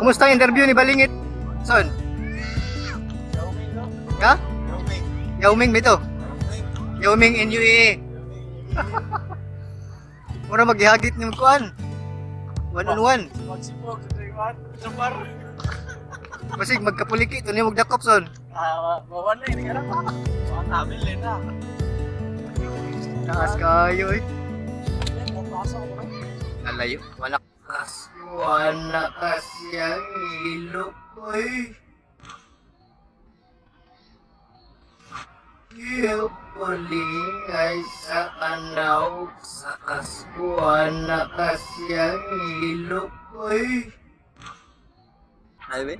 Kumusta ang interview ni Balingit? Son? Ha? Yao Ming ba ito? Yao Ming in UAE. Mura maghihagit ni kuan. One on one. Magsipog sa Taiwan. Sa bar. Basig magkapuliki to ni magdakop, son. Ah, bawan na yun. Kaya na. Namin na. Taas kayo eh. Napasok ko. Nalayo. Wala kas. Wala kas yang ilok ko eh. Ay sa kanaw sa kasbuan na kasiyang ilok ko eh. Ay, be?